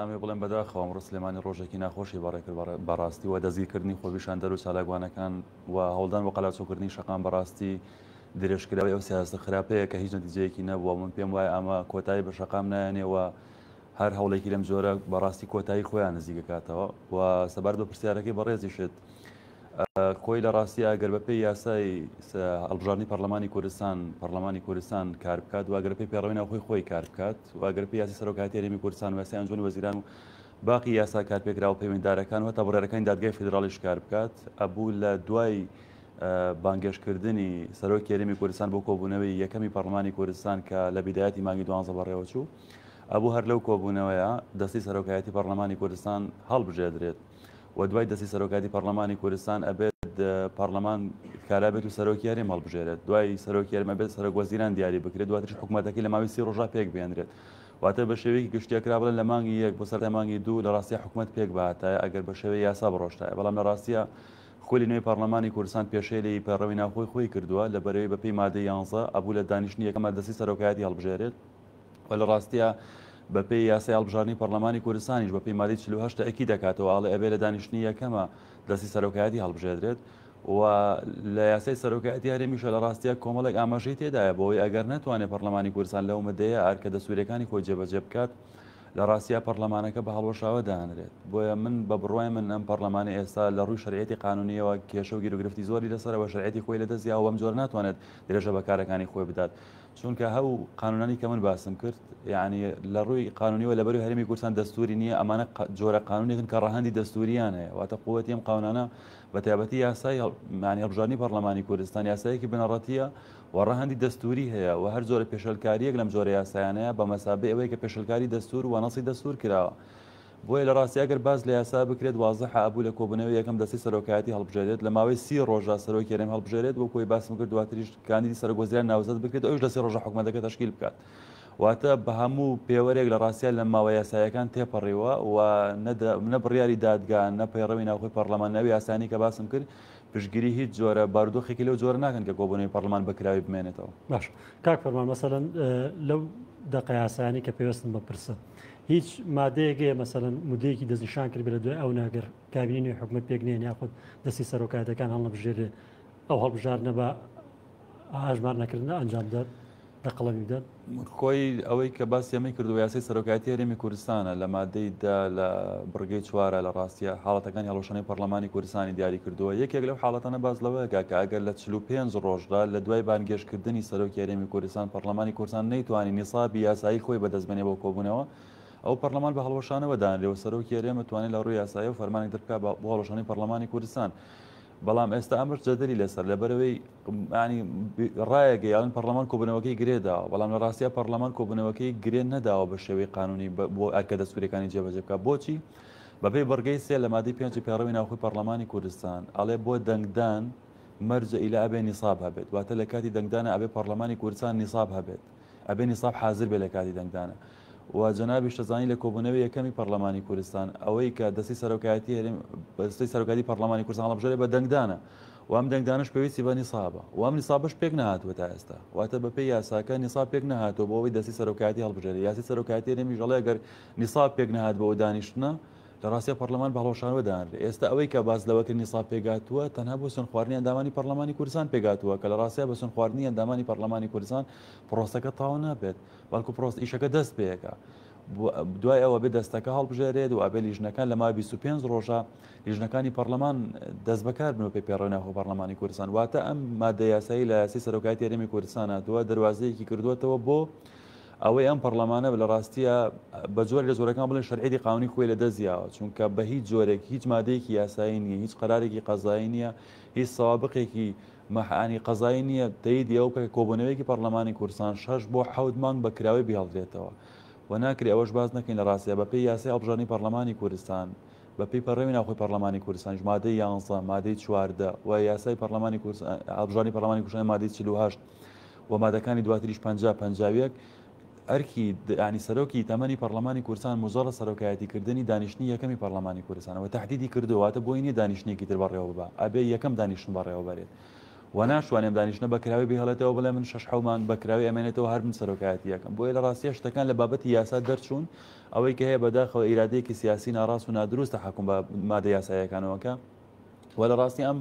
ئەمەوێ بڵێم بەداخەوە ئەمڕۆ سلێمانی ڕۆژێکی ناخۆشی بەڕێکرد بەڕاستی و دەستگیرکردنی خۆپیشاندەر و چالاکوانەکان و هەوڵدان بۆ قەلاچۆکردنی شەقام بەڕاستی درێژکراوەی ئەو سیاسەتە خراپەیە کە هیچ نەتیجەیەکی نەبووە. من پێم وایە ئەمە کۆتایی بە شەقام نایەنێ و هەر هەوڵێکی لەم جۆرە بەڕاستی کۆتایی خۆیان نزیکەکاتەوە. و سەبارەت بە پرسیارەکەی بەڕێزیشت، خۆی لە ڕاستیا گەر بەپێی یاسای هەڵبژاردنی پەرلەمانی کوردستان پەرلەمانی کوردستان کار بکات و گەر پێی پەیڕەوی ناوخۆی خۆی کار بکات و گەر پێی یاسای سەرۆکایەتی هەرێمی کوردستان و یاسای ئەنجومەنی وەزیران و باقی یاسا کارپێکراو پەیوەندیدارەکان و هەتا بڕیارەکانی دادگای فیدراڵیش کار بکات، ئەبوو لە دوای بانگێشتکردنی سەرۆکی هەرێمی کوردستان بۆ کۆبوونەوەی یەکەمی پەرلەمانی کوردستان کە لە بیدایەتی مانگی دوانزە بەڕێوەچوو، ئەبوو هەر لەو کۆبوونەوەیە دەستی سەرۆکایەتی پەرلەمانی کوردستان هەڵبژێردرێت و دوای دەستی سەرۆکایەتی پەرلەمانی کوردستان ئەبێت پەرلەمان کارا بێت و سەرۆکی هەرێم هەڵبژێرێت، دوای سەرۆکی هەرێم ئەبێت سەرۆک وەزیران دیاری بکرێت، دواتریش حکوومەتەکەی لە ماوەی 30 ڕۆژا پێک بێنرێت. واتە بە شێوەیەکی گشتی ئەکرا بڵێن لە مانگی یەک بۆ سەرەتای مانگی دوو لە ڕاستیا حکوومەت پێک بهاتایە ئەگەر بە شێوەی یاسا بڕۆشتایە، بەڵام لە ڕاستیا خولی نوێی پەرلەمانی کوردستان پێشێلی پەیڕەوی ناوخۆی خۆی کردووە، لەبەرئەوەی بەپێی مادەی 11 ئەبوو لە دانیشتنی یەکەما دەستی سەرۆکایەتی هەڵبژێرێت و لە ڕاستیا بەپێی یاسای هەڵبژاردنی پەرلەمانی کوردستانیش بەپێی مادەی 48 تەئکید دەکاتەوە ئاڵێ ئەبێ لە دانیشتنی یەکەما دەستی سەرۆکایەتی هەڵبژێردرێت و لە یاسای سەرۆکایەتی هەرێمیشە لە ڕاستیا کۆمەڵێک ئاماژەی تێدایە بۆی ئەگەر نەتوانێت پەرلەمانی کوردستان لەو مدەیە ئەرکە دەستوریەکانی خۆی جێبەجێ بکات لە ڕاستیا پەرلەمانەکە بە هەڵوەشاوە دانرێت. بۆیە من بە بڕوای من ئەم پەرلەمانەی ئێستا لە ڕووی شەرعیەتی قانونیەوە کێشە و گیروگرفتی زۆری لەسەرە و شەرعیەتی خۆی لەدەست یاوە بەم جۆرە ناتوانێت درێژە بە کارەکانی خۆی بدات. چونکە هەو قانونانی کە من باسم کرد یعنی لە ڕووی قانونیەوە لە بەروی هەرێمی کوردستان دەستوری نییە، ئەمانە جۆرە قانونێکن کە ڕەهەندی دەستوریان هەیە، واتە قوتی ئەم قانونانە بە تایبەتی یاسای یعنی هەڵبژاردنی پەرلەمانی کوردستان یاسایەکی بنەڕەتیە و ڕەهەندی دەستوری هەیە و هەر جۆرە پێشێلکارییەک لەم جۆرە یاسایانەیە بە مەسابەی ئەوەیە کە پێشێلکاری دەستور و نەسی دەستور کراوە. بۆیە لە ڕاستی ئەگەر باس لە یاسا بکرێت وازحە ئەبوو لە کۆبوونەوەی یەکەم دەستەی سەرۆکایەتی هەڵبژێرێت، لە ماوەی 30 ڕۆژدا سەرۆکی هەرێم هەڵبژێرێت، وەکو ئەوەی باسم کرد دواتریش کاندیدی سەرۆک وەزیران ناوزەد بکرێت و ئەویش لە 30 ڕۆژە حکومەتەکە تەشکیل بکات. واتە بە هەموو پێوەرێک لە ڕاستیا لە ماوە یاساییەکان تێپەڕیوە و نە بڕیاری دادگا نە پەیڕەوی ناوخۆی پەرلەمان نە ئەو یاسایانەی کە باسم کرد پشتگیری هیچ جۆرە بارودۆخێکی لەو جۆرە ناکەن کە کۆبوونەوەی پەرلەمان بە کراوی بمێنێتەوە. باش کاک فەرمان، مەسەلەن لەو دەقە یاسایانەی کە پەیوەستن بە پرسە هیچ مادەیەک هەیە مەسەلەن مدەیەکی دەستنیشان کردبێ لە دوای ئەو ناگەر کابینەی نوێی حکومەت پێک نێن یاخود دەستی سەرۆکایەتەکان هەڵنەبژێرێ ئەو هەڵبژاردنە بە ئاژمار نەکردنە ئەنجام بدات؟ لە قەڵەمی بدەن؟ خۆی ئەوەی کە باسی ئەمەی کردووە یاسای سەرۆکایەتی هەرێمی کوردستانە لە مادەی 10 لە بڕگەی چوارە لە ڕاستیە حاڵەتەکانی هەڵوەشانەوەی پەرلەمانی کوردستانی دیاری کردووە. یەکێک لەو حاڵەتانە باس لەوەیە کە ئەگەر لە 45 ڕۆژدا لە دوای بانگێشتکردنی سەرۆکی هەرێمی کوردستان پەرلەمانی کوردستان نەیتوانی نیسابی یاسایی خۆی بەدەست بێنێ بۆ کۆبوونەوە، ئەو پەرلەمان بە هەڵوەشانەوە دانرێ و سەرۆکی هەرێم ئەتوانێت لە ڕووی یاساییەوە فەرمانێک دەربکات بۆ هەڵوەشانەوەی پەرلەمانی کوردستان. بەڵام ئێستا ئەمەش جەدەلی لەسەر لەبەرەوەی ینی ڕایەگەیاڵن پەرلەمان کۆبوونەوەکەی گرێ داوە، بەڵام لە ڕاستیا پەرلەمان کۆبوونەوەکەی گرێ نەداوە بە شێوەی قانونی بۆ ئەرکە دەستوریەکانی جێبەجێ بکات. بۆچی؟ بەپێی بڕگەی سێ لە مادەی پێنجی پەیڕەوی ناوخۆی پەرلەمانی کوردستان ئەڵێ بۆ دەنگدان مەرجە ئیلا ئەبێ نیساب هەبێت، واتە لە کاتی دەنگدانە ئەبێ پەرلەمانی کوردستان نیساب هەبێت، ئەبێ نیساب حازر بێ لە کاتی دەنگدانە. و جەنابیش دەزانی لە کۆبوونەوەی یەکەمی پەرلەمانی کوردستان ئەوەی کە دەستی سەرۆکایەتی هەرێم دەستی سەرۆکایەتی پەرلەمانی کوردستان هەڵبژێرێ بە دەنگدانە و ئەم دەنگدانەش پێویستی بە نیسابە و ئەم نیسابەش پێک نەهاتووە تا ئێستا، واتە بەپێی یاساکە نیساب پێک نەهاتووە بۆ ئەوەی دەستی سەرۆکایەتی هەڵبژێرێ. یاسای سەرۆکایەتی هەرێمیش ئەڵێ ئەگەر نیساب پێک نەهات بۆ ئەو دانیشتنە لە ڕاستیا پەرلەمان بە هەڵوەشانەوە دانرێ. ئێستا ئەوەی کە باس لەوە کرد نیساب پێکهاتووە تەنها بۆ سوێندخواردنی ئەندامانی پەرلەمانی کوردستان پێکهاتووە کە لە ڕاستیا بە سوێندخواردنی ئەندامانی پەرلەمانی کوردستان پرۆسەکە تەواو نابێت، بەڵکو پرۆس ئیشەکە دەست پێەکە دوای ئەوە بێ دەستەکە هەڵبژێرێت و ئەبێ لیژنەکان لە ماوەی 25 ڕۆژە لیژنەکانی پەرلەمان دەست بەکار بن و پێ پێڕەوی ناوخۆ پەرلەمانی کوردستان. واتە ئەم مادە یاسایی لە یاسای سەرۆکایەتی هەرێمی کوردستان هاتووە دەروازەیەکی کردووەتەوە بۆ ئەوەی ئەم پەرلەمانە لە ڕاستیە بە جۆرێک لە جۆرەکان بڵێن شەرعیەتی قانونی خۆی لە دەست یاوە، چونکە بە هیچ جۆرێک هیچ مادەیەکی یاسایی نییە، هیچ قەرارێکی قەزایی نییە، هیچ سەوابقێکی مەحانی قەزایی نییە تەییدی ئەو بکە کە کۆبوونەوەیەکی پەرلەمانی کوردستان شەش بۆ حەوت مانگ بە کراوەی بهێڵدرێتەوە و ناکرێ ئەوەش باس نەکەین لە ڕاستیا بە پێی یاسای هەڵبژاردنی پەرلەمانی کوردستان بە پێی پەڕەوی ناوخۆی پەرلەمانی کوردستانیش مادەی 11 مادەی 14 و یاسای پەرلەمانی کوردستان هەڵبژاردنی پەرلەمانی کوردستان مادەی 48 و مادەکانی دواتریش 50 51 ئەرکی یانی سەرۆکی تەمەنی پەرلەمانی کوردستان موجەڕەد سەرۆکایەتیکردنی دانیشتنی یەکەمی پەرلەمانی کوردستانە و تەحدیدی کردووە، واتە بۆی نییە دانیشتنێکی تر بەڕێوە ببا، ئەبێ یەکەم دانیشتن بەڕێوە بەرێت. و ناشتوانێ ئەم دانیشتنە بە کراوەی بهێڵێتەوە بڵێ من شەش حەو مانگ بە کراوەی ئەمێنێتەوە هەر من سەرۆکایەتی ئەکەم. بۆیە لە ڕاستیا شتەکان لە بابەتی یاسا دەرچوون، ئەوەی کە هەیە بەداخەوە ئیرادەیەکی سیاسی ناڕاست و نادروستە حەکم بە مادە یاساییەکانەوە کە و لە ڕاستی ئەم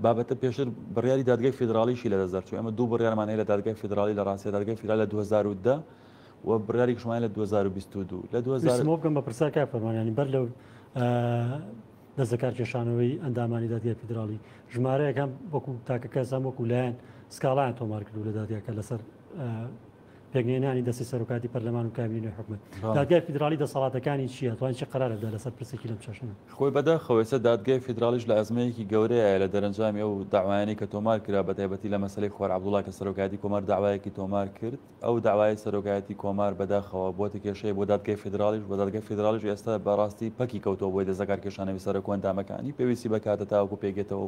بابەتە پێشتر بڕیاری دادگای فیدراڵیشی لەدەست دەرچوو. ئێمە دوو بڕیارمان هەیە لە دادگای فیدراڵی لە ڕاستیا دادگای فیدراڵی لە 2010 و بڕیارێکیشمان هەیە لە 2022 لە 2000 ویستم ئەوە بکەم بە پرسیار کاک فەرمان یانی بەر لەو دەستلەکارکێشانەوەی ئەندامانی دادگای فیدراڵی ژمارەیەک هەم وەکو تاکەکەس هەم وەکو لایەن سکاڵایان تۆمار کردو لە دادگاکە لەسەر پێکنێنانی دەستی سەرۆکاتی پەرلەمان و کابینەی حکومەت دادگای فیدراڵی دەسەڵاتەکانی چییە توان چی قرارە بدا لەسەر پرسێکی لەم چەشنە؟ خۆی بەداخەوە ئێستا دادگای فیدراڵیش لە ئەزمەیەکی گەورەیە لە دەرەنجامی ئەو داوایانەی کە تۆمار کرا بە تایبەتی لە مەسەلەی خوار عەبدوڵا کە سەرۆکایەتی کۆمار داوایەکی تۆمار کرد ئەو داوایەی سەرۆکایەتی کۆمار بەداخەوە بۆتە کێشەیە بۆ دادگای فیدراڵیش و دادگای فیدراڵیش ئێستا بەڕاستی پەکی کەوتەوە بۆی دەستلەکارکێشانەوەی سەرۆک و ئەندامەکانی پێویستی بە کاتە تاوەکو پێگێتەوە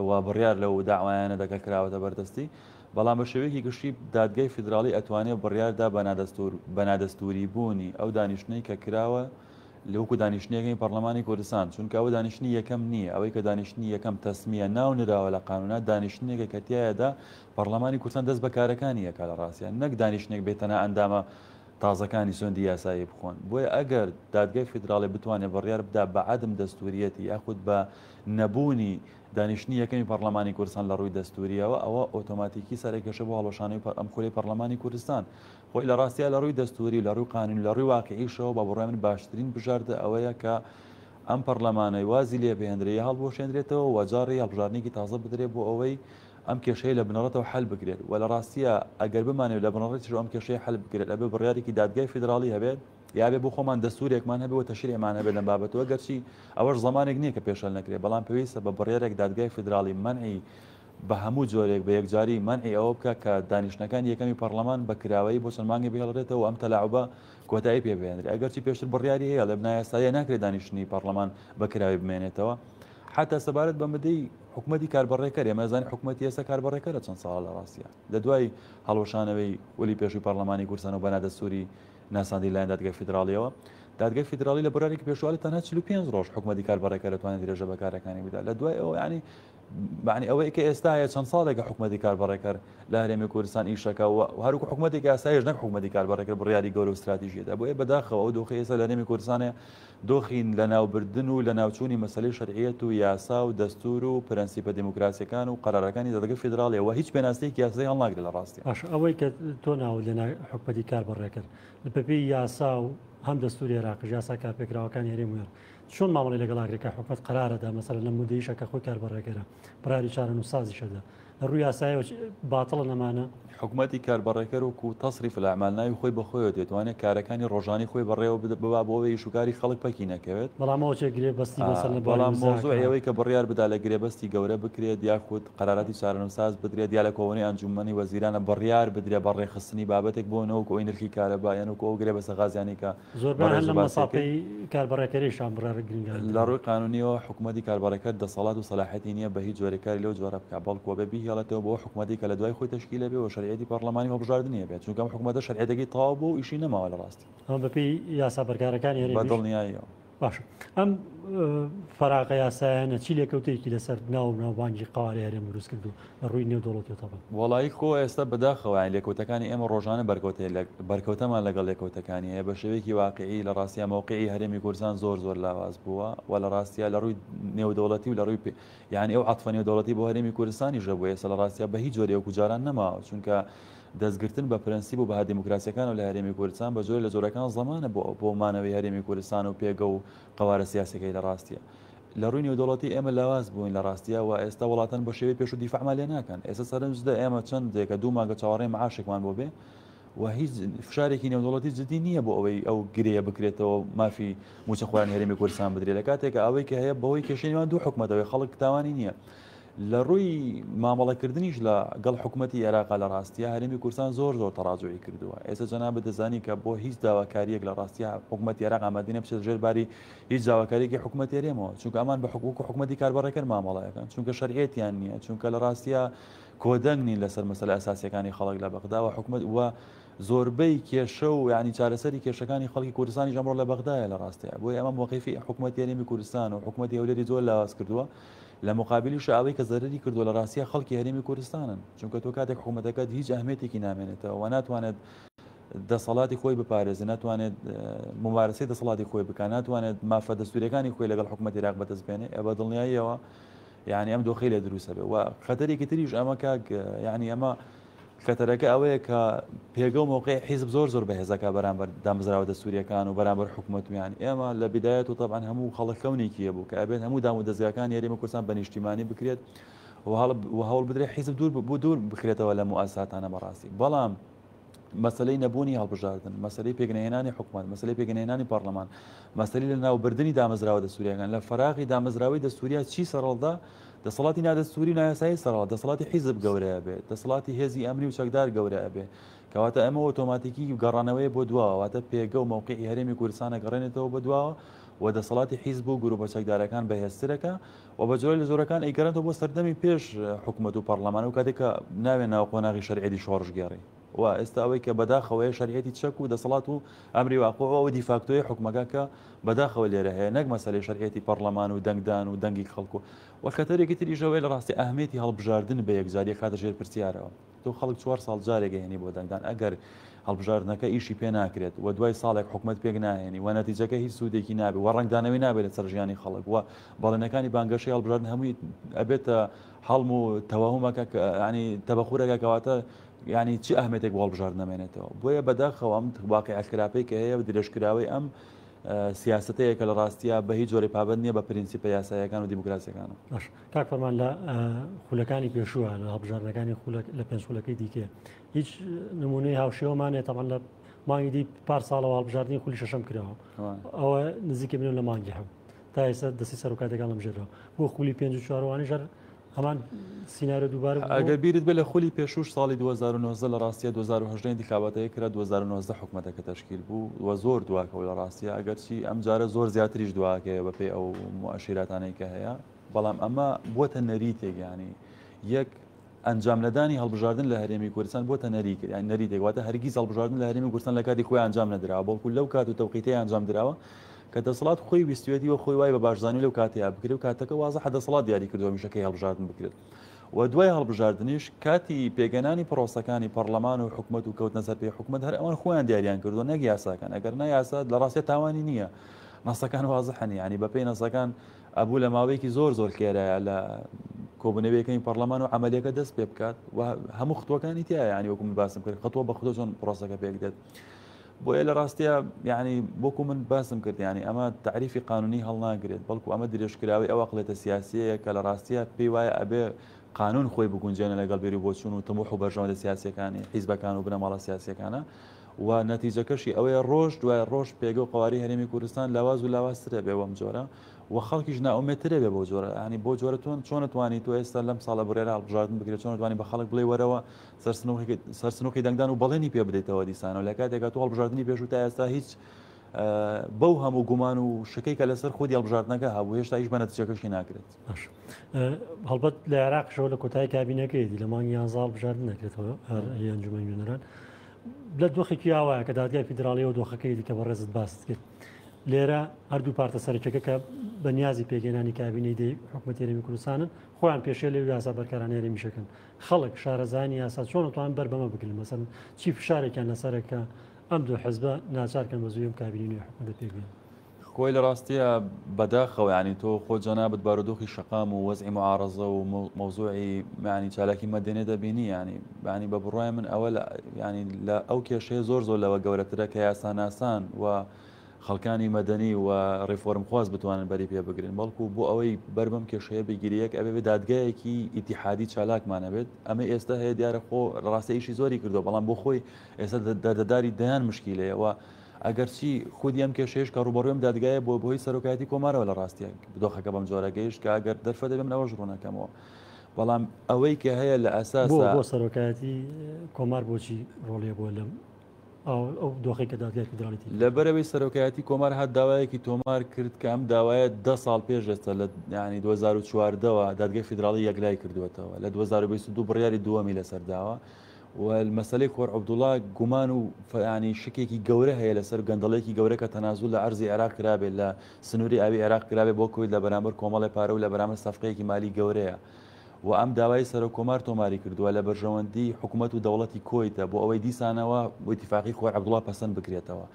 و بڕیار لەو داوایانە دەکە کراوەتە بەردەستی بەڵام بە شێوەیەکی گشتی دادگای فیدراڵی ئەتوانێ بڕیاردا بە نادەستور بە نادەستوری بوونی ئەو دانیشتنەی کە کراوە لە وەکو دانیشتنیەکەی پەڕلەمانی کوردستان، چونکە ئەوە دانیشتنی یەکەم نییە، ئەوەی کە دانیشتنی یەکەم تەسمیە ناو نراوە لە قانونا دانیشتنێکە کە تیایدا پەڕلەمانی کوردستان دەست بە کارەکانی ئەکا لە ڕاستیا نەک دانیشتنێک بێ تەنها ئەندامە تازەکانی سوێندی یاسایی بخۆن. بۆیە ئەگەر دادگای فیدراڵی بتوانێ بڕیار بدا بە عەدم دەستوریەتی یاخود بە نەبوونی دانیشتنی یەکەمی پەڕلەمانی کوردستان لە ڕووی دەستوریەوە ئەوە ئۆتۆماتیکی سەرەکێشە بۆ هەڵوەشانەوەی ئەم خولەی پەڕلەمانی کوردستان. خۆی لە ڕاستیا لە ڕووی دەستووری و لە ڕووی قانونی و لە ڕووی واقیعیشەوە بە بڕوای من باشترین بژاردە ئەوەیە کە ئەم پەڕلەمانەی وازی لێ بهێندرێ یا هەڵبوەشێندرێتەوە و جاڕی هەڵبژاردنێکی تازە بدرێ بۆ ئەوەی ئەم کێشەیە لە بنەڕەتەوە حەل بکرێت و لە ڕاستیا ئەگەر بمانەوێت لە بنەڕەتیشەوە ئەم کێشەیە حەل بکرێت ئەبێ بڕیارێکی دادگای فیدراڵی هەبێت یا بێ بۆ خۆمان دەستورێکمان هەبێ و تەشریعمان هەبێت لەم بابەتەوە گەرچی ئەوەش زەمانێک نییە کە پێشەل نەکرێت بەڵام پێویستە بە بڕیارێک دادگای فیدراڵی مەنعی بە هەموو جۆرێک بە یەکجاری مەنعی ئەوە بکا کە دانیشتنەکانی یەکەمی پەڕڵەمان بە کراوەیی بۆ چەند مانگێک بهێڵرێتەوە و ئەم تەلاعوبە کۆتایی پێ بهێنرێ. ئەگەرچی پێشتر بڕیاری هەیە ئەڵێ نایاساییە ناکرێ دانیشتنی پەڕڵەمان بە کراوەیی بمێنێتەوە. حەتا سەبارەت بە مدەی حکومەتی کاربەڕێکەر، ئێمە ئەزانین حکومەتی ئێستا کاربەڕێکەرە چەند ساڵە لە ڕاستیا لە دوای هەڵوەشانەوەی ولی پێشووی پەڕڵەمانی کوردستان و بە نادەستووری ناساندنی لایەن دادگای فیدراڵیەوە، دادگای فیدراڵی لە بڕیارێکی پێشوو ئەڵێ تەنها 45 ڕۆژ حکومەتی کاربەڕێکەر دەتوانێت درێژە بە کارەکانی بدات. لە دوای ئەوە یانی مەعنی ئەوەی کە ئێستا هەیە چەند ساڵێکە حکومەتی کاربەڕێکەر لە هەرێمی کوردستان ئیشەکە و هەروکو حکومەتێکی ئاسایش نەک حکومەتی کاربەڕێکەر بڕیاری گەورە و ستراتیژیەدا بۆیە بەداخەوە ئەو دۆخی ئێستا لە هەرێمی کوردستان هەیە دۆخی لەناوبردن و لەناوچوونی مەسەلەی شەرعیەت و یاسا و دەستور و پرەنسیپە دیموکراسیەکان و قەرارەکانی دادگای فیدراڵیە و هیچ پێناسەیەکی یاسایی هەڵناگرێت لە ڕاستیا. باشە ئەوەی کە تۆ ناوت لێنا حکومەتی کاربەڕێکەر بەپێی یاسا و هەم دەستوری عێراقیش یاسا کارپێکراوەکانی هەرێم و عێراق چۆن مامەڵەی لەگەڵ ئەکرێت کە حکومەت قەرارەدا مەسەلەن لەم مودەیشە کە خۆی کاربەڕێکەرە بڕیاری چارەنووسسازیش ئەدا لە ڕووی یاسایەوە باتڵە نەمانە؟ حکومەتی کاربەڕێکەر وەکو تصریف الاعمال ناوی خۆی بە خۆیەوە دێتوانێت کارەکانی ڕۆژانەی خۆی بەڕێوە ببا بۆ ئەوەی ئیشوکاری خەڵک پەکی نەکەوێت. بەڵام ئەوە چێ گرێبەستی مەسەلەن لە بواری بەڵام وزە مەوزوعی کە. ئەوەی کە بڕیار بدا لە گرێبەستی گەورە بکرێت یاخود قەراراتی چارەنووسساز بدرێت یا لە کۆبوونەوەی ئەنجوومەنی وەزیرانە بڕیار بدرێت بە ڕێکخستنی بابەتێک بۆ نەوەکو ئەوەی نرخی کارەبا یان وەکو ئەو گرێبەستە غازیانەی کە زۆربەیان هەر بەڕێز لەم باسی کرد. مەسافەی کاربەڕێکەریشان بڕیارە گرنگانە لە دەدەن. ڕووی قانونیەوە حکومەتی کاربەڕێکەر دەسەڵات و سەلاحیەتی نیە بە هیچ جۆرێک کاری لەو جۆرە بکا بەڵکو ئەبێ بیهێڵێتەوە بۆ ئەو حکومەتەی کە لە دوای خۆی تەشکیل ئەبێ و شەرعیەتی پەڕڵەمانی و هەڵبژاردنی هەبێت چونکە ئەم حکومەتە شەرعیەتەکەی تەواو بووە و ئیشی نەماوە لە ڕاستی. ئەمە بەپێی یاسا بەرکارەکانی بە هەرێمیش؟ دڵنیاییەوە. باشە ئەم فەراغە یاسایانە چی لێکەوتەیەکی لەسەر ناو و ناوبانگی قەوارەی هەرێم دروست کردو لە ڕووی نێودەوڵەتیەوە تەبعەن؟ وەڵایی خۆ ئێستا بەداخەوە یانی لێکەوتەکانی ئێمە ڕۆژانە بەرکەوتەی بەرکەوتەمان لەگەڵ لێکەوتەکانی هەیە بە شێوەیەکی واقعی لە ڕاستیا مەوقعی هەرێمی کوردستان زۆر زۆر لاواز بووە و لە ڕاستیا لە ڕووی نێودەوڵەتی و لە ڕووی یانی ئەو عەتفە نێودەوڵەتی بۆ هەرێمی کوردستانیش هەبوو ئێستا لە ڕاستیا بە هیچ جۆرێ وەکو جاران نەماوە چونکە دەستگرتن بە پرەنسیپ و بەها دیموکراسیەکانەوە لە هەرێمی کوردستان بە جۆرێ لە جۆرەکان زەمانە بۆ بۆ مانەوەی هەرێمی کوردستان و پێگە و قەوارە سیاسیەکەی لە ڕاستیا لە ڕووی نێودەوڵەتی ئێمە لاواز بووین لە ڕاستیا و ئێستا وڵاتان بە شێوەی پێشوو دیفاعمان لێ ناکەن ئێستا سەرنج دە ئێمە چەندێکە دوو مانگە چاوەڕێی معاشێکمان بۆ بێ و هیچ فشارێکی نێودەوڵەتی جدی نییە بۆ ئەوەی ئەو گرێیە بکرێتەوە مافی مووچەخۆرانی هەرێمی کوردستان بدرێت لە کاتێکا ئەوەی کە هەیە بەهۆی کێشەی نێوان دوو حکومەتەوەی خەڵک تاوانی نییە لە ڕووی مامەڵەکردنیش لە گەڵ حکومەتی عێراقا لە ڕاستیا هەرێمی کوردستان زۆر زۆر تەڕاجوعی کردووە ئێستا جەنابت دەزانی کە بۆ هیچ داواکاریەک لە ڕاستیا حکومەتی عێراق ئامادە نییە بچێتە ژێر باری هیچ داواکاریەکی حکومەتی هەرێمەوە چونکە ئەمان بە حکوک و حکومەتی کاربەڕێکەر مامەڵەکەن چونکە شەرعیەتیان نییە چونکە لە ڕاستیا کۆدەنگ نین لەسەر مەسەلە ئەساسیەکانی خەڵک لە بەغدا و حکومەت و زۆربەی کێشە و یانی چارەسەری کێشەکانی خەڵکی کوردستانیش ئەمڕۆ لە بەغدایە لە ڕاستەیە بۆیە ئەمە مۆقیفی حکوومەتی هەرێمی کوردستان و حکوومەتی هەولێری زۆر لاواز کردووە لە مقابلیش ئەوەی کە زەرەری کردووە لە ڕاستیە خەڵکی هەرێمی کوردستانن چونکە تۆ کاتێک حکوومەتەکەت هیچ ئەهمیەتێکی نامێنێتەوە و ناتوانێت دەسەڵاتی خۆی بپارێزێ ناتوانێت ممارەسەی دەسەڵاتی خۆی بکات ناتوانێت مافە دەستوریەکانی خۆی لەگەڵ حکوومەتی عێراق بەدەست بێنێ بە دڵنیاییەوە یعنی ئەم دۆخی لێ دروستە بێ و خەتەرێکی تریش ئەمە کاک یعنی ئەمە خەتەرەکە ئەوەیە کە پێگە و مەوقعی حیزب زۆر زۆر بەهێزەکە بەرامبەر دامەزراوە دەستوریەکان و بەرامبەر حکوومەت و یان ئێمە لە بدایەت و تەبعەن هەموو خەڵک خەونێکی هەبوو کە ئەبێت هەموو دام و دەزگاکانی هەرێمی کوردستان بە نیشتیمانی بکرێت و هەوڵ بدرێت حیزب دوور بۆ دوور بکرێتەوە لە موئەسساتانە بەڕاستی بەڵام مەسەلەی نەبوونی هەڵبژاردن، مەسەلەی پێکنەهێنانی حکومەت، مەسەلەی پێکنەهێنانی پەڕلەمان، مەسەلەی لەناوبردنی دامەزراوە دەستوریەکان، لە فەراغی دامەزراوەی دەستوریا چی سەرهەڵدا؟ دەسەڵاتی نادەستوری و نایاسایی سەرهەڵدا، دەسەڵاتی حیزب گەورە ئەبێ، دەسەڵاتی هێزی ئەمنی و چەکدار گەورە ئەبێ، کەواتە ئەمە ئۆتۆماتیکی گەڕانەوەیە بۆ دواوە، واتە پێگە و مەوقیعی هەرێمی کوردستان ئەگەڕێنێتەوە بۆ دواوە و دەسەڵاتی حیزب و گروپە چەکدارەکان بەهێزترەکا و بە جۆرێک لە جۆرەکان ئەیگەڕێنێتەوە بۆ سەردەمی پێش حکومەت و پەڕلەمان ئەو کاتێک کە ناوێ ناو قۆناغی شەرعیەتی شۆڕشگێڕی و ئێستا ئەوەی کە بەداخەوەیە شەرعیەتی چەک و دەسەڵات و ئەمری واقع و ئەوە دیفاکتۆی حکومەکە کە بەداخەوە لێرە هەیە نەک مەسەلەی شەرعیەتی پەڕلەمان و دەنگدان و دەنگی خەڵک و و خەتەرێکی تریش ئەوەیە لە ڕاستی ئەهمیەتی هەڵبژاردن بە یەکجاری ئەخاتە ژێر پرسیارەوە. تۆ خەڵک چوار ساڵ جارێک ئەهێنی بۆ دەنگدان ئەگەر هەڵبژاردنەکە ئیشی پێ ناکرێت و دوای ساڵێک حکومەت پێک ناهێنی و نەتیجەکە هیچ سوودێکی نابێت و ڕەنگدانەوەی نابێت لەسەر ژیانی خەڵک و بەڵێنەکانی بانگەشەی هەڵبژاردن هەمووی ئەبێتە هەڵم و تەوەهمەکە ینی تەبەخورەکە کەواتە ینی چی ئەهمێتێک بۆ هەڵبژاردن نامێنێتەوە بۆیە بەداخەوە ئەم واقیعە خراپەی کە هەیە و درێژکراوەی ئەم سیاسەتەیە کە لە ڕاستیا بە هیچ جۆرێک پابەند نییە بە پرینسیپە یاساییەکان و دیموکراسیەکان. باش کاک فەرمان لە خولەکانی پێشووە لە هەڵبژاردنەکانی خولەک لە پێنج خولەکەی دیکە هیچ نمونەی هاوشێوەمان هەیە تەبعەن لە مانگی دی پار ساڵەوە هەڵبژاردنی خولی شەشەم کراوە ئەوە نزیکە بنەوە لە مانگی حەوت تا ئێستا دەستی سەرۆکاتەکان هەڵبژێراوە بۆ خولی پێنج و چوار وانیش هەر هەمان سیناریۆ دووبارە بوو. ئەگەر بیرت بێت لە خولی پێشووش ساڵی 2019 لە ڕاستیە 2018 ئینتیخاباتەکە کرا 2019 حکومەتەکە تەشکیل بوو و زۆر دواکەوت لە ڕاستیە ئەگەرچی ئەم جارە زۆر زیاتریش دواکەوێ بەپێی ئەو موئەشیراتانەی کە هەیە بەڵام ئەمە بووەتە نەریتێک یانی یەک ئەنجام نەدانی هەڵبژاردن لە هەرێمی کوردستان بۆتە نەریک یان نەریتێک واتە هەرگیز هەڵبژاردن لە هەرێمی کوردستان لە کاتی خۆی ئەنجام نەدراوە بەڵکو لەو کات و تەوقیتەی ئەنجام دراوە کە دەسەڵات خۆی ویستوێتی و خۆی وای بە باشزانی لەو کاتەیە بکرێت و کاتەکە وازحە دەسەڵات دیاری کردووە هەمیشە کەی هەڵبژاردن بکرێت و دوای هەڵبژاردنیش کاتی پێگەنانی پرۆسەکانی پەرلەمان و حکومەت و کەوتنە سەر پێی حکومەت هەر ئەوان خۆیان دیاریان کردووە نەک یاساکان ئەگەر نا یاسا لە ڕاستیە تاوانی نییە نەسەکان وازحن یعنی بەپێی نەسەکان ئەبوو لە ماوەیەکی زۆر زۆر خێرایە لە کۆبوونەوەی یەکەمی پەرلەمان و عملیەکە دەست پێ بکات و هەموو خطوەکانی تایە ینی وەکو من باسم کرد خطوە بە خطوە چۆن پرۆسەکە پێک دێت بۆیە لە ڕاستیە یعنی وەکو من باسم کرد ینی ئەمە تعریفی قانونی هەڵناگرێت بەڵکو ئەمە درێژکراوی ئەو عەقڵیەتە سیاسیەیە کە لە ڕاستیە پێی وایە ئەبێ قانون خۆی بگونجێنە لەگەڵ بیر و بۆچوون و تموح و بەرژەوەندە سیاسیەکانی حیزبەکان و بنەماڵە سیاسیەکانە و نەتیجەکەشی ئەوەیە ڕۆژ دوای ڕۆژ پێگە و قەوارەی هەرێمی کوردستان لاواز و لاوازترە بێ بەم جۆرە و خەڵکیش نائومێدترە بێ بەو جۆرە ینی بۆ جۆرە تۆن چۆن توانی تۆ ئێستا لەم ساڵە بڕیارە هەڵبژاردن بکرێت چۆن توانی بە خەڵک بڵێ وەرەوە سەر سنووقی دەنگدان و بەڵێنی پێ بدەیتەوە دیسانەوە لە کاتێکا تۆ هەڵبژاردنی پێشوو تا ئێستا هیچ بەو هەموو گومان و شکەی کە لەسەر خودی هەڵبژاردنەکە هەبوو هێشتا هیچ بە نەتیجەکەشی ناکرێت. باش هەڵبەت لە عێراقشەوە لە کۆتایی کابینەکەیەتی لە مانگی یانزە هەڵبژاردن دەکرێتەوە هەر ئەنجومەنی نوێنەران لە دۆخێکی ئاوایە کە دادگای فیدراڵیەوە دۆخەکەی دیکە بەڕێزت باست کرد لێرە هەردوو پارتە سەرەکیەکە کە بە نیازی پێکهێنانی کابینەی دەی حکومەتی هەرێمی کوردستانن خۆیان پێشێل و یاسا بەرکارانە هەرێمیشەکەن خەڵک شارەزایانی یاسا چۆن توان بەر بەمە بگرن مەسەن چی فشارێکیان لەسەرە کە ئەم دوو حزبە ناچارکەن بە زووی ئەم کابینەی نوێی حکومەتە پێک بێنن؟ خۆی لە ڕاستیە بەداخەوە یانی تۆ خۆ جەنابت بارودۆخی شەقام و وەزعی معارەزە و مەوزوعی یانی چالاکی مەدەنی دەبینی یانی یانی بە بڕوای من ئەوە لە یانی لە ئەو کێشەیە زۆر زۆر لەوە گەورەترە کە یاساناسان و خەڵکانی مەدەنی و ڕیفۆرمخواز بتوانن بەری پێ بگرن بەڵکو بۆ ئەوەی بەر بەم کێشەیە بگیری یەک ئەبێ بێ دادگایەکی ئیتیحادی چالاکمان هەبێت ئەمە ئێستا هەیە دیارە خۆ ڕاستە ئیشی زۆری کردووە بەڵام بۆ خۆی ئێستا دەردەداری دەیان مشکیلەیە و ئەگەرچی خودی ئەم کێشەیەش کە ڕووبەڕووی ئەم دادگایە بووە بەهۆی سەرۆکایەتی کۆمارەوە لە ڕاستیە دۆخەکە بەم جۆرە گەیشت کە ئەگەر دەرفەت هەبێ من ئەوەش ڕوونەکەمەوە بەڵام ئەوەی کە هەیە لە بۆ ئەساسا بۆ سەرۆکایەتی کۆمار بۆچی ڕۆڵی هەبووە لەم ئەو دۆخەی کە دادگای فیدراڵی تێکی کردووە؟ لەبەرئەوەی سەرۆکایەتی کۆمار هات داوایەکی تۆمار کرد کە ئەم داوایە دە ساڵ پێش ئێستا لە یانی 2014 وە دادگای فیدراڵی یەکلای کردووەتەوە لە 2022 بڕیاری دووەمی لەسەر داوە. و مەسەلەی خۆر عەبدوڵا گومان و ینی شکێکی گەورە هەیە لەسەر گەندەڵێکی گەورە کە تەنازول لە عەرزی عێراق کرابێت لە سنووری ئاوی عێراق کرابێت بۆ کویت لە بەرامبەر کۆمەڵی پارە و لە بەرامبەر سەفقەیەکی مالی گەورەیە و ئەم داوای سەرۆک کۆمار تۆماری کردووە لە بەرژەوەندی حکوومەت و دەوڵەتی کۆیتە بۆ ئەوەی دیسانەوە ئیتیفاقی خۆر عەبدوڵا پەسەند بکرێتەوە.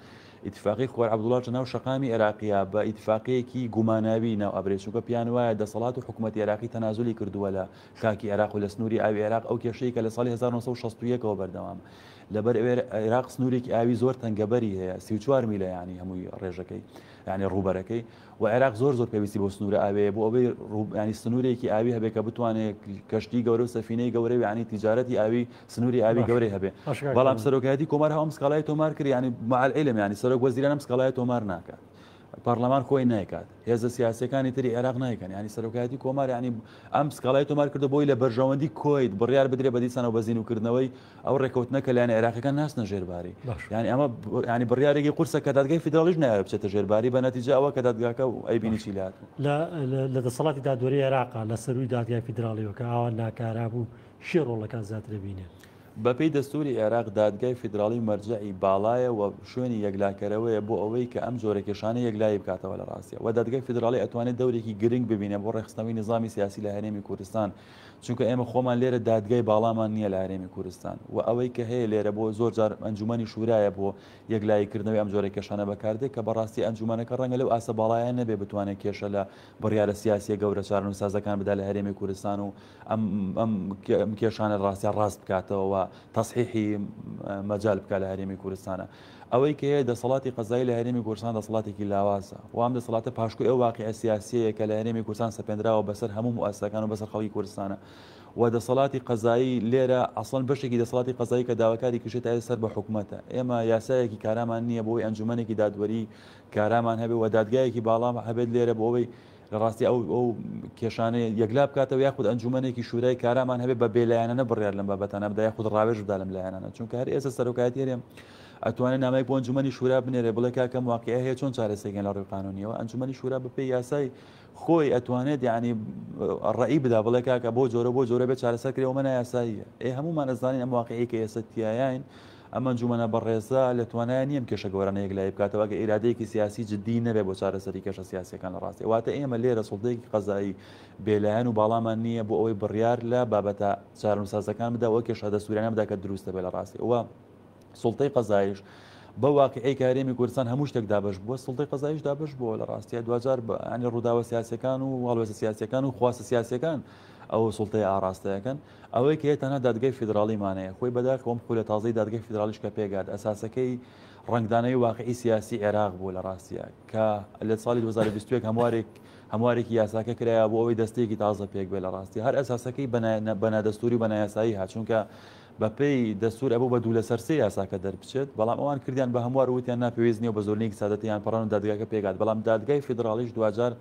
ئیتیفاقی خۆر عەبدوڵا لە ناو شەقامی عێراقیە بە ئیتیفاقیەکی گوماناوی ناو ئەبرێت چونکە پیان وایە دەسەڵات و حکوومەتی عێراقی تەنازولی کردووە لە خاکی عێراق و لە سنووری ئاوی عێراق ئەو کێشەی کە لە ساڵی 1961 ەوە بەردەوامە لەبەر عێراق سنوورێکی ئاوی زۆر تەنگەبەری هەیە 34 میلە ینی هەمووی ڕێژەکەی ینی ڕووبەرەکەی و عێراق زۆر زۆر پێویستی بۆ سنوورە ئاوەیە بۆ ئەوەی ینی سنوورێکی ئاوی هەبێت کە بتوانێت کەشتی گەورە و سەفینەی گەورە و ینی تیجارەتی ئاوی سنووری ئاوی گەورەی هەبێ بەڵام سەرۆکایەتی کۆمار هەم سکاڵای تۆمار کرد ینی مع العلم ینی سەرۆک وەزیران ئەم سکاڵای تۆمار ناکات پەرلەمان خۆی نایکات هێزە سیاسیەکانی تری عێراق نایکەن ینی سەرۆکایەتی کۆمار ینی ئەم سکاڵای تۆمار کردو بۆی لە بەرژەوەندی کۆیت بڕیار بدرێ بە دیسانەوە بە زیندووکردنەوەی ئەو ڕێکەوتنە کە لایەنە عێراقیەکان ناچنە ژێرباری یعنی ئەمە ینی بڕیارێکی قورسە کە دادگای فیدراڵیش نایەوێت بچێتە ژێرباری بە نەتیجە ئەوە کە دادگاکە ئەیبینی چی لات لە دەسەڵاتی دادوەری عێراقا لە سەروی دادگای فیدراڵیەوە کە ئاوا ناکارا بوو شێ ڕۆڵەکان زیاتر بینێ. بەپێی دەستووری عێراق دادگای فیدراڵی مەرجەعی باڵایە و شوێنی یەکلاکەرەوەیە بۆ ئەوەی کە ئەم جۆرە کێشانە یەکلایی بکاتەوە لە ڕاستیا و دادگای فیدراڵی ئەتوانێت دەورێکی گرنگ ببینێ بۆ ڕێکخستنەوەی نیزامی سیاسی لە هەرێمی کوردستان چونکە ئێمە خۆمان لێرە دادگای باڵامان نییە لە هەرێمی کوردستان و ئەوەی کە هەیە لێرە بۆ زۆر جار ئەنجومەنی شورایە بۆ یەکلایی کردنەوەی ئەم جۆرە کێشانە بەکاردێت کە بەڕاستی ئەنجومەنەکە ڕەنگە لەو ئاستە باڵایە نەبێ بتوانێت کێشە لە بڕیارە سیاسیە گەورە چارەنووسسازەکان بدا لە هەرێمی کوردستان و ئەم ئەم کێشانە ڕاستیا ڕاست بکاتەوە و تەسحیحی مەجال بکات لە هەرێمی کوردستانە. ئەوەی کە هەیە دەسەڵاتی قەزایی لە هەرێمی کوردستان دەسەڵاتێکی لاوازە و ئەم دەسەڵاتە پاشکۆی ئەو واقیعە سیاسیەیە کە لە هەرێمی کوردستان سەپێنراوە بەسەر هەموو موئەسسەکان و بەسەر خەڵکی کوردستانە و دەسەڵاتی قەزایی لێرە ئەسڵەن بەشێکی دەسەڵاتی قەزایی کە داواکاری کشێت تا سەر بە حکومەتە ئێمە یاسایەکی کارامان نییە بۆی ئەنجومەنێکی دادوەری کارامان هەبێ و دادگایەکی باڵا هەبێت لێرە بۆ ئەوەی لە ڕاستی ئەو ئەو کێشانە یەکلا بکاتەوە یاخود ئەنجومەنێکی شورای کارامان هەبێ بە بێلایەنانە بڕیار لەم بابەتانە بدا یاخود ڕاوێژ بدا لەم لایەنانە چونکە هەر ئێستا سەرۆکایەتی هەرێم ئەتوانێت نامەیەک بۆ ئەنجومەنی شورا بنێرێ بڵێ کاکەم واقعی هەیە چۆن چارەسەرکەین لە ڕووی قانونیەوە ئەنجومەنی شورا بەپێی یاسای خۆی ئەتوانێت یعنی ڕەئی بدا بڵێ کاکە بۆ جۆرە بۆ جۆرە بێت چارەسەر کرێ ئەومە نایاساییە ئێ هەمومان ئەزانین ئەم واقعی کە ئێستا تیایین ئەم ئەنجومەنە بەڕێزە لە توانایا نییە ئەم کێشە گەورانە یەکلایی بکاتەوە ئەگەر ئیرادەیەکی سیاسی جددی نەبێت بۆ چارەسەری کێشە سیاسییەکان لە ڕاستی واتە ئێمە لێرە سوڵتەیەکی قەزایی بێلایەن و باڵامان نییە بۆ ئەوەی بڕیار لە بابەتە چارەنووسسازەکان بدا و کێشە دەستوریانە بدا کە دروست دەبێت لە ڕاستی و سوڵتەی قەزایش بە واقعی کە هەرێمی کوردستان هەموو شتێک دابەش بووە سوڵتەی قەزایش دابەش بووە لە ڕاستیە دواجار ینی ڕووداوە سیاسەکان و هەڵوێستە سیاسەکان و خواستە سیاسەکان ئەو سوڵتەیە ئاڕاستەیەکەن ئەوەی کە هەیە تەنها دادگای فیدراڵیمان هەیە، خۆی بەداخەوە ئەم خولە تازەی دادگای فیدراڵیش کە پێکهات ئەساسەکەی ڕەنگدانەوەی واقیعی سیاسی عێراق بوو لە ڕاستیا کە لە ساڵی 2021 هەموارێک هەموارێکی یاساکە کرایە بۆ ئەوەی دەستەیەکی تازە پێک بێ لە ڕاستی هەر ئەساسەکەی بە نادەستوری و بە نایاسایی هات چونکە بەپێی دەستور ئەبوو بە دوو لەسەر سێ یاساکە دەربچێت بەڵام ئەوان کردیان بە هەموار وتیان نا پێویست نییە و بە زۆرینەیەکی سادە تێیان پەڕان و دادگاکە پێکهات بەڵام دادگای فیدراڵیش دواجار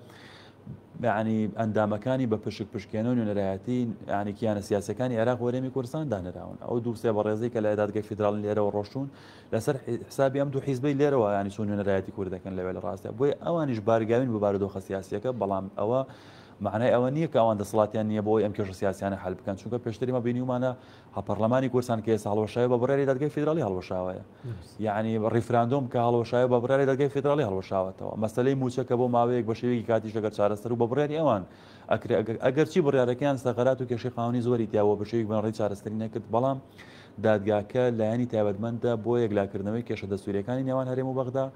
یانی ئەندامەکانی بە پشک پشکێنە و نوێنەرایەتی یانی کیانە سیاسەکانی عێراق و هەرێمی کوردستان دانراون ئەو دوو سێ بەڕێزەی کە لە دادگای فیدراڵی لێرەوە ڕۆشتوون لەسەر حسابی ئەم دوو حیزبەی لێرەوە ینی چۆن نوێنەرایەتی کورد دەکەن لەوێ لە ڕاستە بۆیە ئەوانیش بارگاوین بە بارودۆخە سیاسیەکە بەڵام ئەوە معنای ئەوە نییە کە ئەوان دەسەڵاتیان نییە بۆی ئەم کێشە سیاسیانە حل بکەن چونکە پێشتری مە بینیومانە پەرلەمانی کوردستان کە ئێستا هەڵوەشایە بە بڕیاری دادگای فیدراڵی هەڵوەشاوەیە یعنی ڕیفراندۆم کە هەڵوەشایە بە بڕیاری دادگای فیدراڵی هەڵوەشاوەتەوە مەسەلەی مووچە کە بۆ ماوەیەک بە شێوەیەکی کاتیش لەگەر چارەسەر و بە بڕیاری ئەوان ئەکرێ ئەگەرچی بڕیارەکەیان سەغەرات و کێشەی قانونی زۆری تیا بووە بە شێوەیەکی بنەڕەتی چارەسەری نەکرد بەڵام دادگاکە لایەنی تایبەتمەندە بۆ یەکلاکردنەوەی کێشە دەستوریەکانی نێوان هەرێم و بەغدا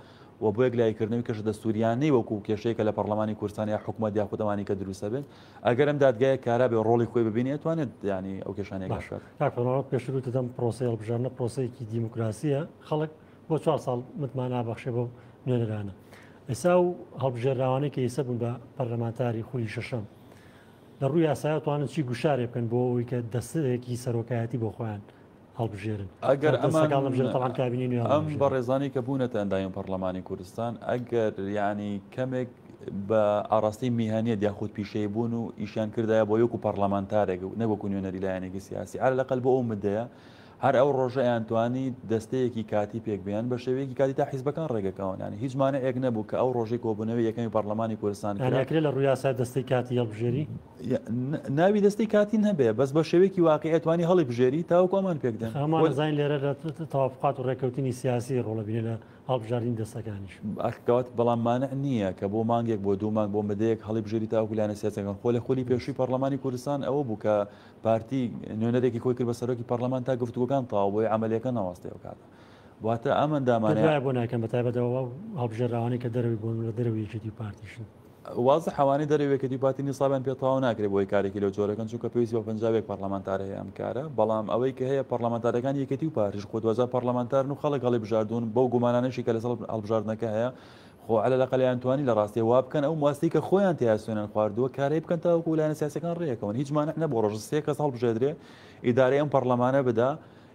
و بۆ یەکلاییکردنەوەی کێشە دەستوریانەی وەکو کێشەیە کە لە پەرلەمانی کوردستان یا حکومەت یاخود ئەوانی کە دروستە بێت ئەگەر ئەم دادگایە کارا بێ ڕۆڵی خۆی ببینێ ئەتوانێت ینی ئەو کێشانەی باش کاک فەرمانڕەوا پێشتر وتت ئەم پرۆسەی هەڵبژاردنە پرۆسەیەکی دیموکراسیە خەڵک بۆ چوار ساڵ متمانە بەخشێ بەو نوێنەرانە ئێستا و هەڵبژێراوانەی کە ئێستا بوون بە پەرلەمانتاری خولی شەشەم لە ڕووی یاسایە توانن چی گوشارێ بکەن بۆ ئەوەی کە دەستەیەکی سەرۆکایەتی بۆ خۆیان هەڵبژێرن ئەگەر ئەمان کابینی نوێ ئەم بەڕێزانی کە بوونەتە ئەندامی پەرلەمانی کوردستان ئەگەر یعنی کەمێک بە ئاراستەی میهەنیەت یاخود پیشەیی بوون و ئیشیان کردایە بۆ وەکو پەڕلەمانتارێک نەک وەکو نوێنەری لایەنێکی سیاسی عەلە لەقەل بۆ ئەو مدەیە هەر ئەو ڕۆژە ئەیانتوانی دەستەیەکی کاتی پێک بێن بە شێوەیەکی کاتی تا حیزبەکان ڕێگەکەون یانی هیچ مانعێک نەبوو کە ئەو ڕۆژەی کۆبوونەوەی یەکەمی پەڕلەمانی کوردستان کرا. یانی ئەکرێ لە ڕووی یاسا دەستەی کاتی هەڵبژێری؟ ناوی دەستەی کاتی نەبێ بەس بە شێوەیەکی واقعی ئەتوانی هەڵی بژێری تاوەکو ئەمان پێک دێن. هەمووان ئەزانین لێرە لە تەوافقات و ڕێککەوتنی سیاسی ڕۆڵ ئەبینێ لە هەڵبژاردنی دەستەکانیش. کەوات بەڵام مانع نییە کە بۆ مانگێک بۆ دوو مانگ بۆ مدەیەک هەڵی بژێری تاوەکو لایەنە سیاسیەکان خۆ لە خولی پێشووی پەڕلەمانی کوردستان ئەوە بوو کە پارتی نوێنەرێکی خۆی کرد بە سەرۆکی پەڕلەمان تا گفتوگۆکان تەواو بۆیە عەمەلیەکە نەوەستێ ئەو کاتە واتە ئەم ئەندامانە دوایە بۆ ناکەن بە تایبەت ئەو هەڵبژێراوانەی کە دەرەوەی بوون لە دەرەوەی یەکێتی و پارتیشن. وازح ئەوانەی دەرەوەی یەکێتی و پارتی نیسابیان پێ تەواو ناکرێت بۆی کارێکی لەو جۆرەکەن چونکە پێویستی بە 51 پەرلەمانتار هەیە ئەم کارە بەڵام ئەوەی کە هەیە پەرلەمانتارەکانی یەکێتی و پارتیش خۆ دواجار پەرلەمانتارن و خەڵک هەڵی بژاردوون بەو گومانانەشی کە لەسەر هەڵبژاردنەکە هەیە خۆ عەلە لەقەلیان توانی لە ڕاستیە وا بکەن ئەو مواستەی کە خۆیان تیا سوێنیان خواردووە کارەی بکەن تاوەکو لایەنە سیاسەکان ڕێکەون هیچ مانع نەبوو ڕۆژ سێ کەس هەڵبژێدرێ ئیدارەی ئەم پەرلەمانە بدا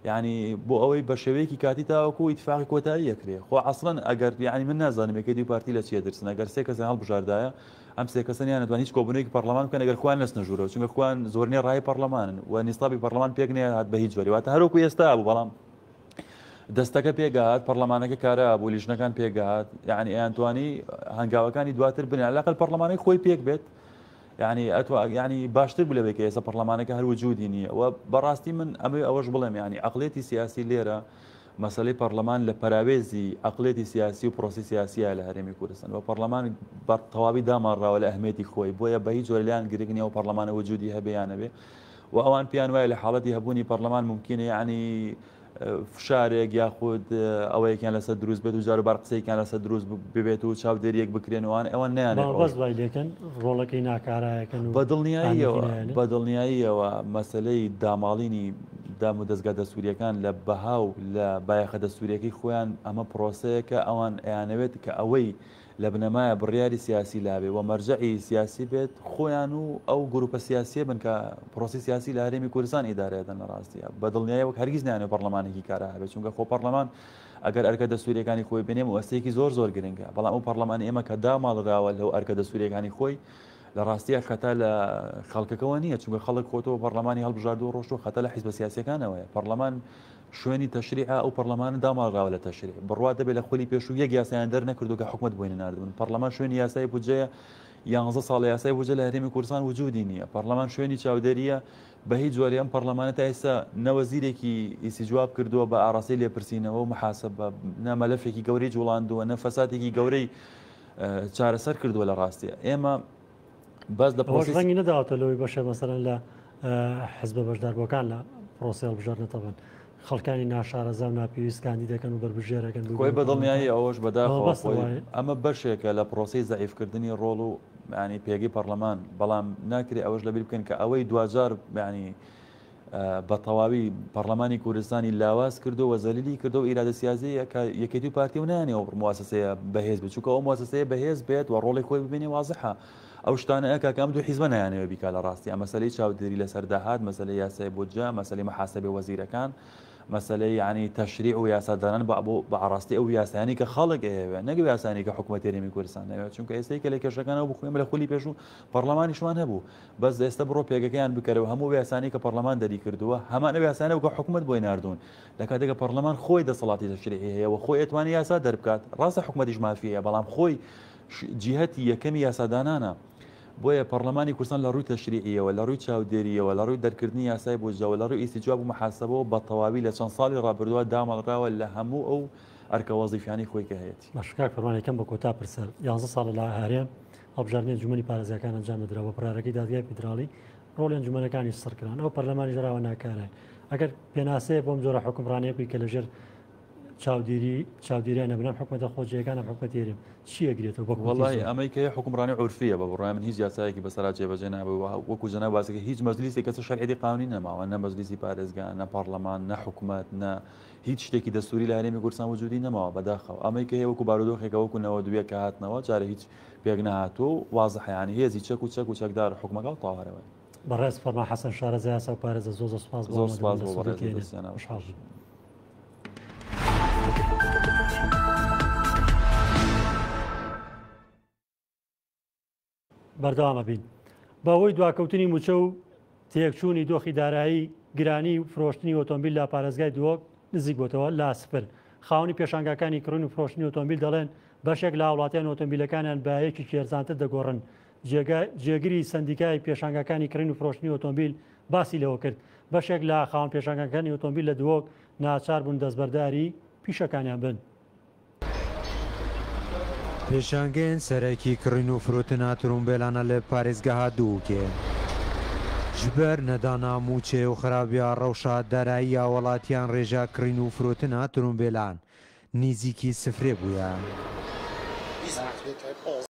یعنی بۆ ئەوەی بە شێوەیەکی کاتی تاوەکو ئیتفاقی کۆتایی ئەکرێ خۆ ئەسڵەن ئەگەر یعنی من نازانم یەکێتی و پارتی لە چیە درسن ئەگەر سێ کەسیان هەڵبژاردایە ئەم سێ کەسە نیانەتوان هیچ کۆبوونەوەیەکی پەرلەمان بکەن ئەگەر خۆیان نەچنە ژوورەوە چونکە خۆیان زۆرینەی ڕای پەرلەمانن و نیسابی پەرلەمان پێک نەهات بە هیچ جۆری واتە هەروەکو ئێستا بوو بەڵام دەستەکە پێگەهات پەرلەمانەکە کارا بوو لیژنەکان پێگەهات یعنی ئەیانتوانی هەنگاوەکانی دواتر بنێن عەلەقەل پەرلەمانەکە خۆی پێک بێت یعنی ئەتوا یعنی باشتر بوو لەوەی کە ئێستا پەرلەمانەکە هەر وجودی نییە و بەڕاستی من ئەمەوێ ئەوەش بڵێم یعنی عقلێتی سیاسی لێرە مەسلەی پەرلەمان لە پەراوێزی عقلێتی سیاسی و پرۆسی سیاسیە لە هەرێمی کوردستان و پەرلەمان بە تەواوی داماڕاوە لە ئەهمێتی خۆی بۆیە بە هیچ جۆرە لایان گرنگ نییە و پەرلەمانە وجودی هەبێ یان نەبێ و ئەوان پێیان وایە لە حاڵەتی هەبوونی پەرلەمان مومکینە یعنی فشارێک یاخود ئەوەیەکیان لەسەر دروست بێت و جاروبار قسەیەکیان لەسەر دروست ببێت و چاودێریەک بکرێن وان ئەوان نیان بەس وای لێکەن ڕۆڵەکەی ناکارایەکەن بە دڵنیاییەوە بە دڵنیاییەوە مەسلەی داماڵینی دام و دەستگا دەستوریەکان لە بەها و لە بایەخە دەستوریەکەی خۆیان ئەمە پرۆسەیەکە ئەوان ئەیانەوێت کە ئەوەی لە بنەمایە بڕیاری سیاسی لابێ و مەرجەعی سیاسی بێت خۆیان و ئەو گروپە سیاسیە بن کە پرۆسی سیاسی لە هەرێمی کوردستان ئیدارە دەن لە ڕاستیە بە دڵنیایی وەک هەرگیز نانێ پەرلەمانێکی کارا هەبێت چونکە خۆ پەرلەمان ئەگەر ئەرکە دەستوریەکانی خۆی بنێ موسسەیەکی زۆر زۆر گرنگە بەڵام ئەو پەرلەمانی ئێمە کە داماڵراوە لەو ئەرکە دەستوریەکانی خۆی لە ڕاستیە خەتا لە خەڵکەکەوە نییە چونکە خەڵک خۆتەوە پەرلەمانی هەڵبژاردووە ڕۆشتووە خەتا لە حیزبە سیاسیەکانەوەیە پەرلەمان شوێنی تەشریعە ئەو پەڕلەمانە داماڵراوە لە تەشریع بڕوا دەبێت لە خولی پێشوو یەک یاسایان دەرنەکردو کە حکومەت بۆی نەناردبوون پەڕلەمان شوێنی یاسای بودجەیە یانزە ساڵە یاسای بودجە لە هەرێمی کوردستان وجودی نییە پەڕلەمان شوێنی چاودێریە بە هیچ جۆرێ ئەم پەڕلەمانە تا ئێستا نە وەزیرێکی ئیسیجواب کردووە بە ئاڕاستەی لێپرسینەوە و محاسبە نە مەلەفێکی گەورەی جوڵاندووە نە فەساتێکی گەورەی چارەسەر کردووە لە ڕاستیە ئێمە باس لە پرۆسەی ڕەنگی نەداوەتە لەوەی بەشێ مەسەلەن لە حزبە بەشداربووەکان لە پرۆسەی هەڵبژاردنە تەبەن خەڵکانی ناشارەزا و ناپێویست کاندید دەکەن و بەربژێرەکەن خۆی بە دڵنیایی ئەوەش بەداخەوە خۆی ئەمە بەشێکە لە پرۆسەی زەعیفکردنی ڕۆڵ و ینی پێگەی پەرلەمان بەڵام ناکرێ ئەوەش لەبیر بکەن کە ئەوەی دواجار ینی بە تەواوی پەڕلەمانی کوردستانی لاواز کردو و زەلیلی کردو ئیرادە سیاسیە کە یەکێتی و پارتی و نایانێ ئەو مواسەسەیە بەهێز بێت چونکە ئەو مواسەسەیە بەهێز بێت و ڕۆڵی خۆی ببینێ وازحە ئەو شتانە ئەکا کە ئەم دوو حیزبە نایانەوێ بیکا لە ڕاستی ئەم مەسەلەی چاودێری لەسەر داهات مەسەلەی یاسای بودجە مەسەلەی محاسەبەی وەزیرەکان مەسەلەی یعنی تەشریع و یاسادانان بە بۆ بە ئاڕاستەی ئەو یاسایانی کە خەڵک ئەیەوێ نەک یاسانی کە حکوومەت هەرێمی کوردستان ئەیەوێ چونکە ئێستای کە لە کێشەکانەوە بخۆ ئێمە لە خولی پێشوو پەڕلەمانیشمان هەبوو بەس ئێستا بڕۆ پێگەکەیان بکەرەوە هەموو یاسانەی کە پەڕلەمان دەری کردووە هەمان ئەو یاسانە کە حکومەت بۆی ناردوون لە کاتێک کە پەڕلەمان خۆی دەسەڵاتی تەشریعی هەیە و خۆی ئەتوانێ یاسا دەربکات ڕاستە حکومەتیش مافی هەیە بەڵام خۆی جیهەتی یەکەمی یاسادانانە بۆیە پەڕلەمانی کوردستان لە ڕووی تەشریعیەوە لە ڕووی چاودێریەوە لە ڕووی دەرکردنی یاسای بودجەوە لە ڕووی ئیستیجواب و محاسبەوە بە تەواوی لە چەند ساڵی ڕابردووە داماڵراوە لە هەموو ئەو ئەرکە وەزیفیانەی خۆی کە هەیەتی. باشە کاک فەرمان یەکەم بە کۆتا پرسیار یانزە ساڵە لە هەرێم هەڵبژاردنی ئەنجومەنی پارێزگاکان ئەنجام نەدرا بە بڕیارەکەی دادگای فیدراڵی ڕۆڵی ئەنجومەنەکانیش سڕ کران ئەو پەرلەمانیش ڕاوە ناکارای ئەگەر پێناسەیە بۆم جۆرە حکومڕانیە بکەی کە لەژێر چاودێری چاودێریان نەبن ئەم حکومەتە خۆجێیەکان ئەم حکومەتی هەرێم چی ئەگرێتەوە بە کورتی وەڵی زۆر؟ ئەمەی کە حکومڕانی عورفیە بە بڕوای من هیچ یاسایەکی بەسەرا جێبەجێ نابێ و وەکو جەناب باسەکە هیچ مەجلیسێک کەسە شەرعیەتی قانونی نەماوە نە مەجلیسی پارێزگا نە پەڕلەمان نە حکومەت نە هیچ شتێکی دەستوری لە هەرێمی کوردستان وجودی نەماوە بەداخەوە ئەمەی کە هەیە وەکو بارودۆخێکە وەکو 91 کە هاتنەوە جارێ هیچ پێک نەهاتووە و وازحە یانی هێزی چەک و چەک و چەکدار حوکمەکە و تەواو هەرەوەیە. بەڕێز فەرمان حەسەن شارەزای یاسا و پارێزە زۆر زۆر سوپاس بۆ زۆر سوپاس ئامادەبوون لە بۆ ستۆدیۆی بەڕێزت کێنێن. دەستیان خۆشحاڵ بووین. بەردەوام ئەبین. بەهۆی دواکەوتنی مووچە و تێکچوونی دۆخی دارایی، گرانی فرۆشتنی ئۆتۆمبیل لە پارێزگای دهۆک نزیکبووەتەوە لە سفر. خاوەنی پێشانگاکانی کڕین و فرۆشتنی ئۆتۆمبیل دەڵێن، بەشێک لە هاوڵاتیان ئۆتۆمبیلەکانیان بە یەکێکی هەرزانتر دەگۆڕن. جێگری سەندیکای پێشانگاکانی کڕین و فرۆشتنی ئۆتۆمبیل باسی لەوە کرد، بەشێک لە خاوەن پێشانگاکانی ئۆتۆمبیل لە دهۆک ناچار بوون دەستبەرداری پیشەکانیان بن. پێشانگەیەن سەرەکی کڕین و فرۆتنا ترومبێلانە لە پارێزگەها دهۆکێ ji ber nedana mûçeyê û xirabiya rewşa darayî ya welatiyan rêja کڕین و فرۆتنا ترومبێلان نیزیکی سفرێ بوویە.